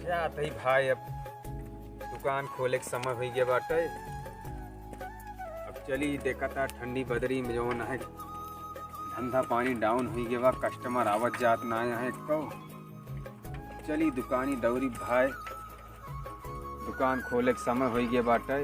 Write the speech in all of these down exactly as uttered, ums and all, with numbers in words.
जात ही भाई, अब दुकान खोले के समय होइ गया बाटे। अब चली, देखत ह ठंडी बदरी में जौन है, धंधा पानी down होइ गया बा, customer आवत जात ना है एको। चली दुकानी दौरी भाई, दुकान खोले के समय होइ गया बाटे।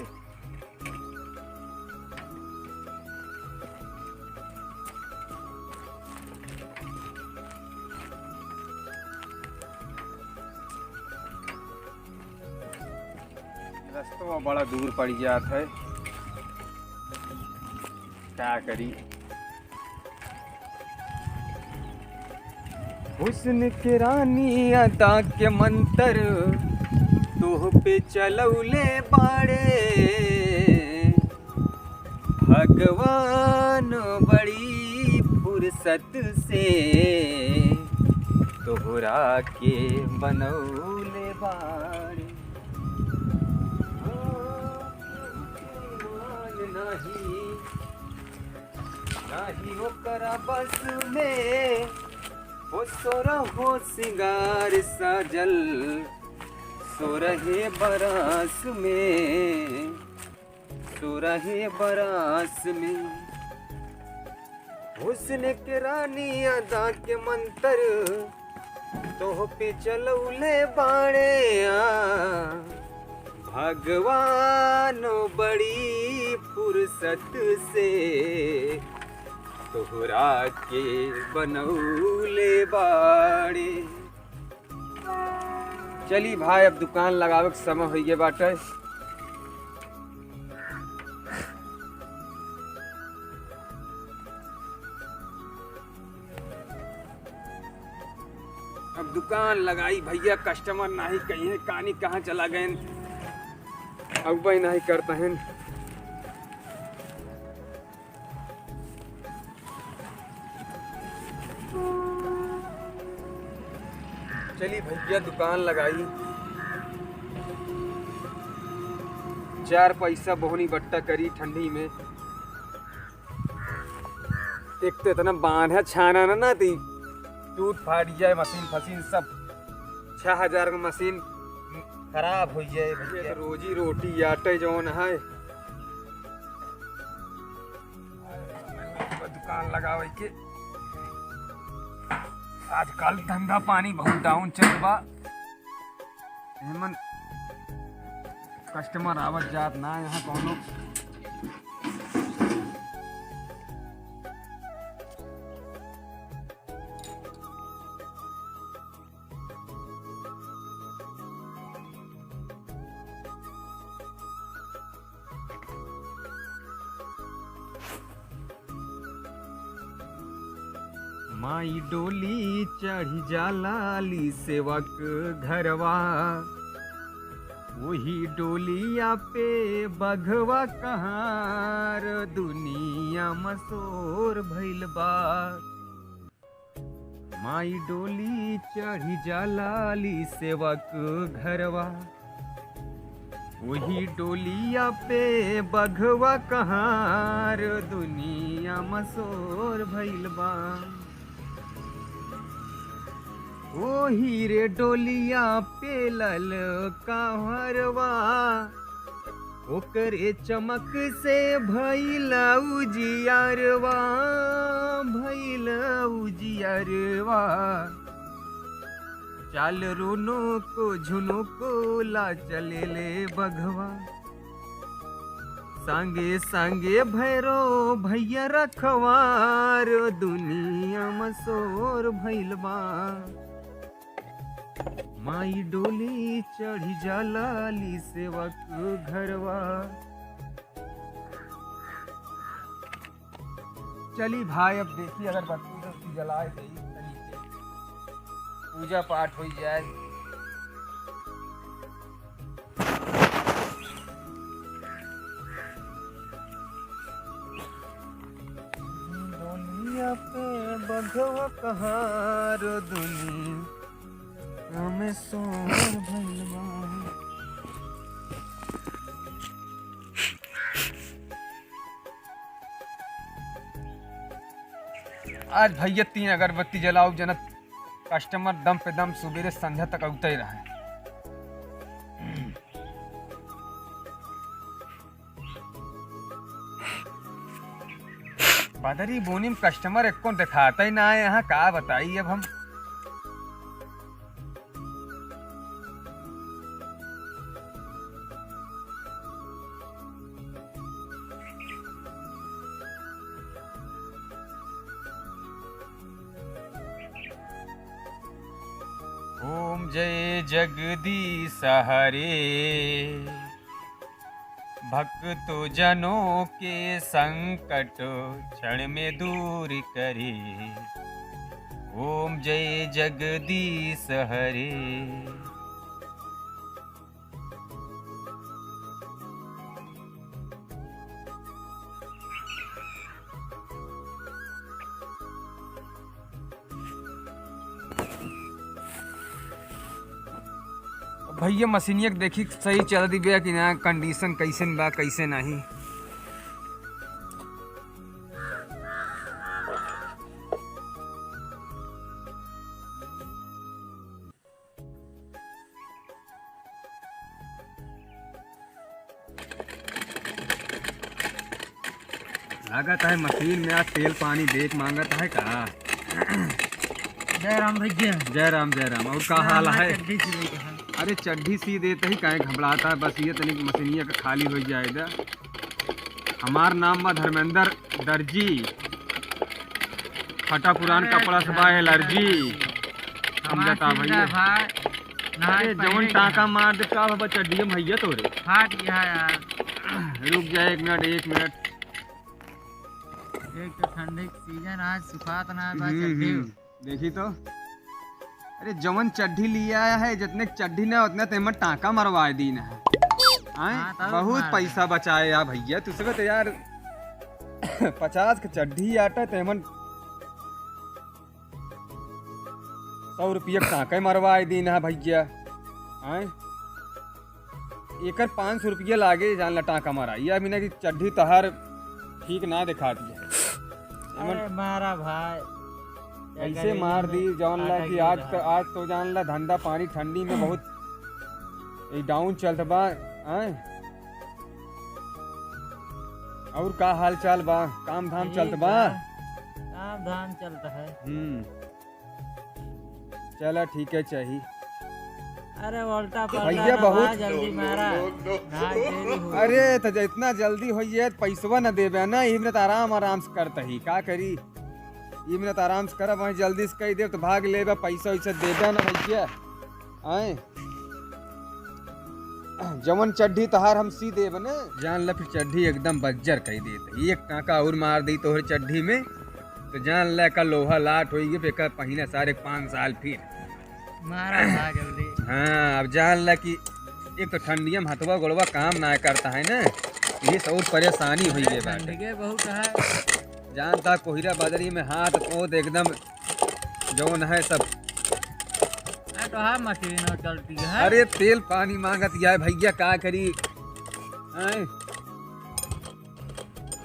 रस्तवा बड़ा दूर पड़ जात है, का करी? हुस्न के रानी अदा के मंतर तोह पे चलौले बाड़े। भगवान बड़ी फुर्सत से तोहरा के बनौले बाड़े। ओ, नाही, नाही ओकरा बस में, ओ सोरहो सिंगार साजल, सोरहे बरस में, सोरहे बरस में। हुस्न के रानी अदा के मंतर तोह पे चलौले बाड़े आ, भगवान बड़ी फुर्सत से तोहरा के बनौले बाड़े। चली भाई, अब दुकान लगावे के समय होइ गया बाटे। अब दुकान लगाई भैया, customer नाही कहिए कानी कहाँ चला गए, अब नहीं करता है। चली भैया दुकान लगाई, चार पैसा बोहनी बट्टा करी ठंडी में। एक तो इतना बांधा छाना ना, ना ती टूट फाट जाए मशीन फशीन सब। छह हजार का मशीन खराब हो जाए भैया। रोजी रोटी आटे जौन है, दुकान लगावे के। आजकल धंधा पानी बहुत down चल बा। एमन customer आवत जात ना यहाँ कौनो। माई डोली चढ़ी जाला ली सेवक घरवा, वही डोलिया पे बघवा कहार दुनिया मशोर भइल बा। माई डोली चढ़ी जाला ली सेवक घरवा, वही डोलिया पे बघवा कहार दुनिया मशोर भइल बा। ओही रे डोलिया पे लल कहारवा, ओकरे चमक से भइल उजियारवा, भइल उजियारवा। चाल रुनुक झुनुक ला चलेले बघवा, संगे संगे भैरो भैया रखवार दुनिया मशोर भइल बा। माई डोली चढ़ी जाला ली सेवक घरवा। चली भाई, अब देखी अगरबत्ती उगरबत्ती जलाए दे, तनी से पूजा पाठ होइ जाए। डोलिया पे बघवा कहार दुनिया मशोर भइल बा। आज भैया तीन अगरबत्ती जलाओ जनत, customer दम पे दम सुबेरे संझा तक अउते रहे। बदरी बोनी में customer एक्को देखाता ही ना है यहाँ, का बताई अब हम। ओम जय जगदीश हरे। भक्त जनों के संकट क्षण में दूर करे। ओम जय जगदीश हरे। भैया मशीनिया के देखी सही चलत बिया कि ना, condition कैसन बा, कैसे नाही। लागत है मशीन में आज तेल पानी देख मांगत है का। जय राम भैया। जय राम, जय राम। और का हाल है? चड्ढी सिलाई का है। अरे चड्ढी सी देत ही, काहे घबराता है? बस ये तनिक मशीनिया का खाली हो जाए दा। हमार नाम बा धर्मेंद्र दर्जी। फटा पुरान अरे कपड़ा से बा allergy। हम हमार जाता सीधा भैया। भाई, नहाए अरे जवन पहने टाका का। मार दे का बाबा चड्ढी में भैया तोरे। फाट गया यार। रुक जा एक मिनट, एक मिनट। एक तो ठंडी के season आज सुखात ना बा हम्म, चड्ढी। हम्म। देखी तो, अरे जवन चड्ढी लिया है, जितने चड्ढी ना उतने ते में टाका मरवाए दीन है। आए? हाँ, तब बहुत मार पैसा दे। बचाए यार भैया, तुझसे तो यार पचास के चड्ढी आटा तेमन सौ रुपया के टाका मरवाए दीन है भैया। आए? एकर पाँच सौ रुपया लागे, जान ला टाका मारा। ये अभी ना कि चड्ढी तहार ठीक ना दिखाती है। एमन अरे मारा भाई। ऐसे मार दी, जान ला कि आज तो, आज तो जान ला धंधा पानी ठंडी में बहुत ये down चलत बा, हैं? और का हाल चाल बा? काम धाम ठीक चलत बा? बा। काम धाम चलत है। हम्म। चला, ठीक है, चाही। अरे, उल्टा पलटा भैया, ना बहुत मार, जल्दी मारा। ना, देरी हो। अरे, तो ज-, इतना जल्दी होइए, तो पैसवा न देबे ना, ई मिनट आराम, आराम से करत ही, का करी? ई मिनट आराम से करब, वहीं जल्दी से कही देब, तो भाग लेबे, पैसा वैसा देबे ना भैया। आए? जवन चड्ढी तहार हम सी देब ना, जान ले फिर चड्ढी एकदम बज्जर कही देत ही। एक टाका और मार दी तोहर चड्ढी में, तो जान ले का लोहा लाट होई गई, फिर का पहिना सारे पाँच साल फिर। मारा था जल्दी। हाँ, अब जान ले कि एक तो ठंडिया में हथवा गोड़वा काम ना करता है ना, ये सब और परेशानी हुई है बाटे। ठंडी के बहुत है। जानता कोहिरा बदरी में हाथ पोत एकदम जौन है सब। आ तो हाँ मशीन और चलती है। अरे तेल पानी मांगत है भैया, का करी? हैं?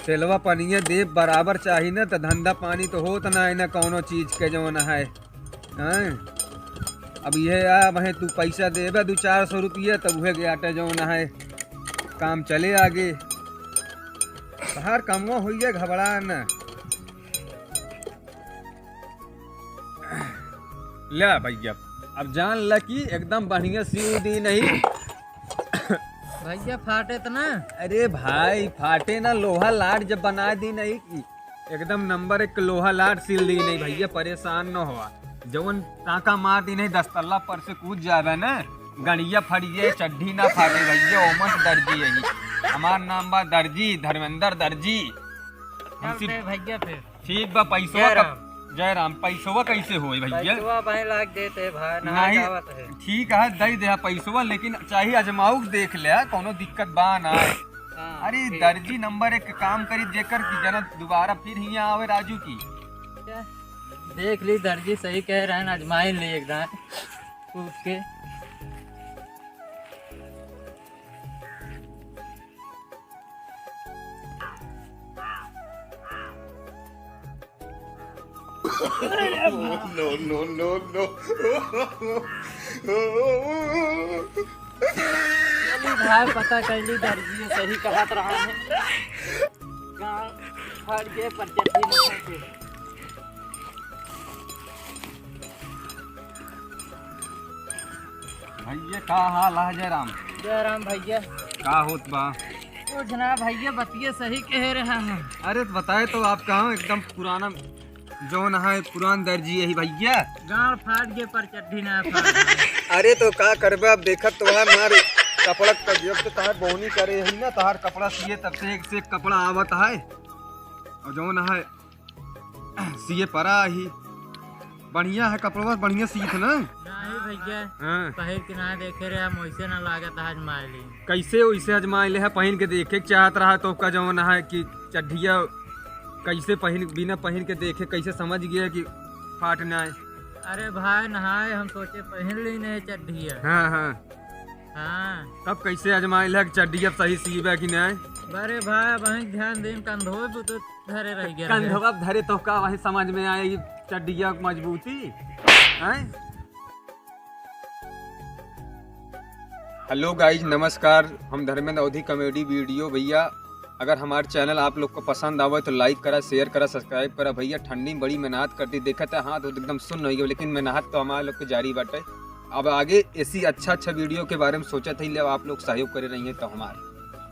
तेलवा पनिया दे बराबर चाही ना, त धंधा पानी तो होत ना है ना कौनो चीज के जौन है। हैं? अब ये आ, वहीं तू पैसा देबे दो चार सौ रुपया, तब उहे के आटे जौन है, काम चले आगे। बाहर कमवा होइए, घबरा न। ले भैया, अब जान ल कि एकदम बढ़िया सीव दी नहीं। भैया, फाटे त ना? अरे भाई, फाटे ना, लोहा लाट जब बना दी नहीं कि एकदम नंबर एक लोहा लाट सील दी नहीं भैया, परेशान न हुआ। जवन टाका मार दी नहीं, दस तल्ला पर से कूद जावे ना, गड़िया फड़िए, चड्ढी ना फाटे भैया, ओमन दर्जी यही। हमार नाम बा दर्जी, धर्मेंद्र दर्जी। हमसे चलते भैया फिर। ठीक बा, पैसवा जय कब-, राम। जय राम, पैसवा कैसे होई भैया? पैसवा भाई लाग देते भाई, ना नहीं, आवत है। ठीक है, दे दे पैसवा, लेकिन चाहे अजमाऊ के देख ले, कोनो दिक्कत बा ना। हाँ, अरे ठीक। दर्जी नंबर एक काम करी, जेकर की जना दोबारा फिर हियाँ आवे राजू की। क्या? देख ली दर्जी सही कह रहे हैं, आजमाई ली एक दान पूछ के। No, no, no, no। चली भाई, पता कर ली, दर्जी सही कहत रहा है। गाँव फाड़ के पर चड्ढी न फाड़ के। भैया, का हाल है जयराम? जयराम भैया। का होत बा? कुछ ना भैया, बतिया सही कह रहा है। अरे तो बताए तो आप कहाँ एकदम पुराना जौन है, पुरान दर्जी यही भैया। गाँड़ फाड़ के पर चड्ढी ना फाड़। अरे तो का करबे, अब देखत तो है मार कपड़ा क-, जब से तहार बोनी करे है ना, तहार कपड़ा सिए तब से एक से एक कपड़ा आवत है। और जौन है सिए परा ही बढ़िया है कपड़वा, बढ़िया सीत ना। नहीं भैया, हाँ। पहिर के ना देखे रहे हम, वैसे ना लागत आज माली। कैसे वैसे अजमाए ले है, पहिन के देखे के चाहत रहा तो का जौन है कि चड्ढिया कैसे पहिन, बिना पहिन के देखे कैसे समझ गया कि फाट ना है। अरे भाई नहाए हम सोचे पहिन ली नहीं चड्ढिया। हाँ, हाँ। हाँ। तब कैसे अजमाए ले कि चड्ढिया सही सीबे कि नहीं? अरे भाई वहीं ध्यान देन कंधो पे तो धरे रह गया रहे। कंधवा धरे तो का वही समझ में आए ये चड्ढिया मजबूती? हैं? हेलो गाइज, नमस्कार, हम धर्मेंद्र अवधी कॉमेडी वीडियो। भैया, अगर हमार चैनल आप लोग को पसंद आवे तो लाइक करा, शेयर करा, सब्सक्राइब करा। भैया, ठंडी में बड़ी मेहनत करती, देखत है हाथ एकदम सुन्न हो गया, लेकिन मेहनत तो हमारे लोग के जारी बाटे। अब आगे ऐसी अच्छा अच्छा वीडियो के बारे में सोचत है, ले आप लोग सहयोग करे रहिए तो हमार